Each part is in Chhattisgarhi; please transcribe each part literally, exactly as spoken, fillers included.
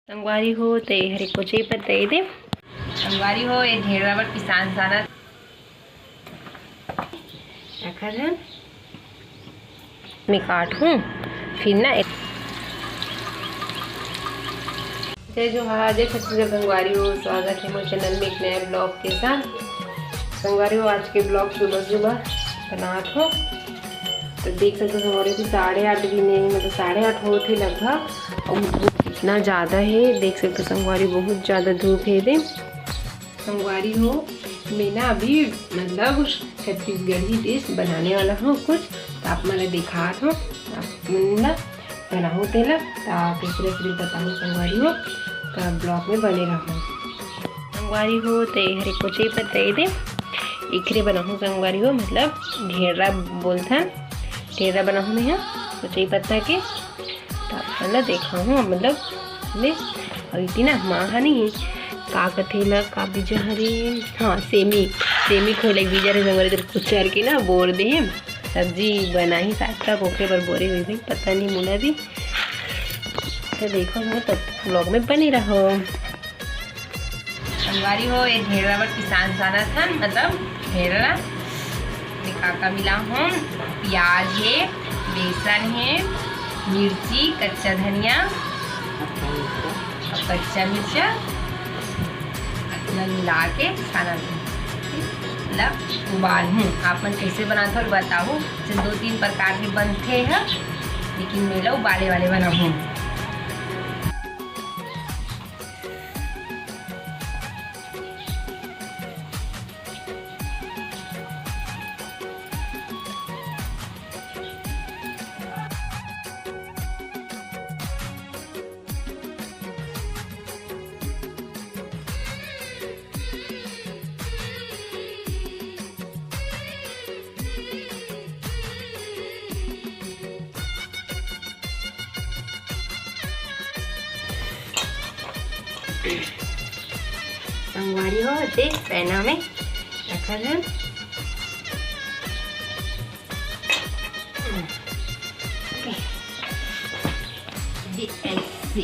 संगवारी हो, ते हरे कोचई पत्ता दे। संगवारी हो, ये ढेंड़ा बर पिसान सानत। रखत हन। मैं काटहूँ, फिर ना ए- जय जोहार, जय छत्तीसगढ़ संगवारी हो, स्वागत है मोर चैनल में एक नया ब्लॉग के साथ। संगवारी हो, आज के ब्लॉग सुबह सुबह बनात हो, तो देख सकते हो संगवारी हो, साढ़े आठ भी नहीं, मतलब साढ़े आठ होत हे लगभग, और धूप इतना ज़्यादा है, देख सकते हो संगवारी, बहुत ज़्यादा धूप है दे। संगवारी हो, मैं ना अभी मतलब छत्तीसगढ़ी डिश बनाने वाला हूँ कुछ, तो आप मन ला दिखात हूँ, आप मन ला बनाहूँ तेला, तो आप एक रेसिपी बताहूँ संगवारी हो, तो ब्लॉग में बने रहूँ। संगवारी हो, ते हरे कोचई पत्ता दे, एकरे बनाहूँ संगवारी हो, मतलब ढेंड़ा बोलथन, ढेंड़ा बनाहूँ मैं ह कोचई पत्ता के। तो आप मन ला देखाहूँ, मतलब ले, अउ इति ना माँ ह नहीं, का कथे ला, का बीजा हरे, हाँ, सेमी, सेमी खोले के बीजा रे संगवारी, तो कुचर के ना बोर दे हे, सब्जी बनाही साग तक, ओकरे बर बोरे हुई भाई, पता नहीं मोला भी। तो देखो, मैं तब ब्लॉग में बने रहो। संगवारी हो, ये ढेंड़ा बर पिसान सानत हन, मतलब ढेंड़ा में का का मिला हूँ, प्याज है, बेसन है, मिर्ची, कच्चा धनिया और कच्चा मिर्चा, इतना मिला के सानत हूँ। मतलब उबाल हूँ, आप मन कैसे बनाते हो बताओ। जैसे दो तीन प्रकार के बनते हैं, लेकिन मैं ला उबाले वाले बनाहूँ। संगवारी हो, देख पैना में रखल है। जी, ऐसे।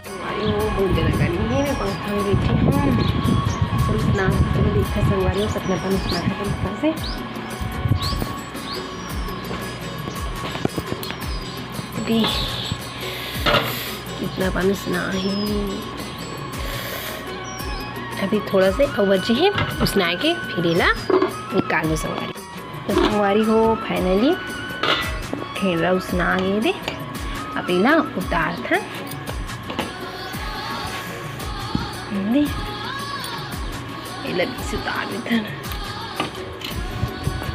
संगवारी हो, बहुत ज्यादा गर्मी है, मैं पंखा में बैठी हूँ। चलो, स्नान, चलो, देखा संगवारी हो, कितना पानी स्नान है, पंखा से। देख, कितना पानी स्नान है। अभी थोड़ा से अउ बचे हे, उसना के फिर एला निकालबो संगवारी। तो संगवारी हो, finally ढेंड़ा उसना गे दे। अब एला उतारथन। दे, एला भी उतार देथन।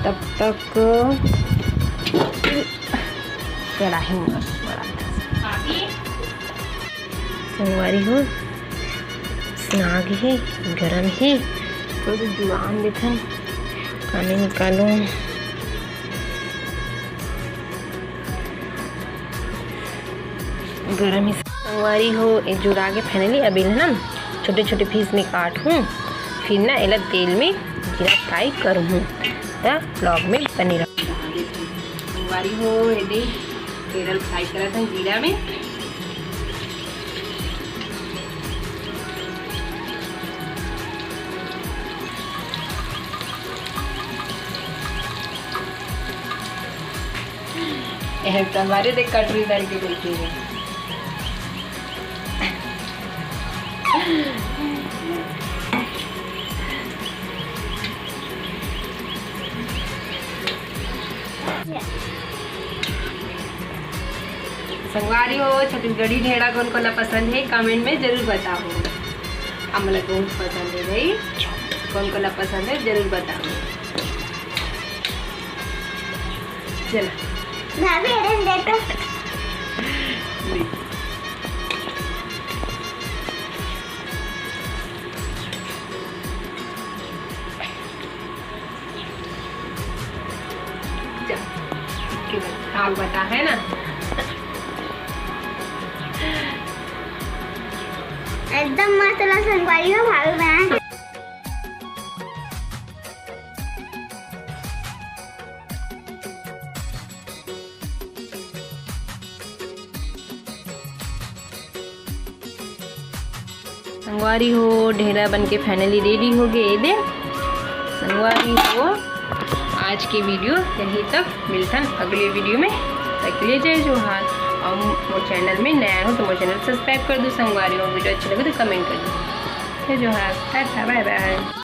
तब तक कढ़ाई में बड़ा संगवारी हो, स्नाग हे, गरम हे, थोड़ा सा जुड़ान देथन, पानी निकालूं। गरम हे संगवारी हो, ये जुड़ा के finally अब एला ना छोटे-छोटे piece में काटहूँ, फिर ना एला तेल में जीरा fry करहूँ। त vlog में बने रहो। संगवारी हो, ये दे, केरल fry करत हन जीरा में। एहर संगवारी देख कटोरी धर के बैठी है। संगवारी हो, छत्तीसगढ़ी ढेंड़ा कोन कोन ला पसंद है, comment में जरूर बताओ। हमला बहुत पसंद है भाई, कोन कोन ला पसंद है जरूर बताओ। चला। भाभी, अरे देखो। चल, खाओ, बता, है ना? एकदम मस्त ला संगवारी हो, भाभी बनाए। संगवारी हो, ढेला बन के finally ready हो गए। ये दे संगवारी हो, आज के video यहीं तक, मिलथन अगले video में। तब तक के लिए जय जोहार। और मोर channel में नया हो तो मोर channel subscribe कर दो संगवारी हो, video अच्छे लगे तो comment कर दो। जय जोहार, टाटा, bye bye।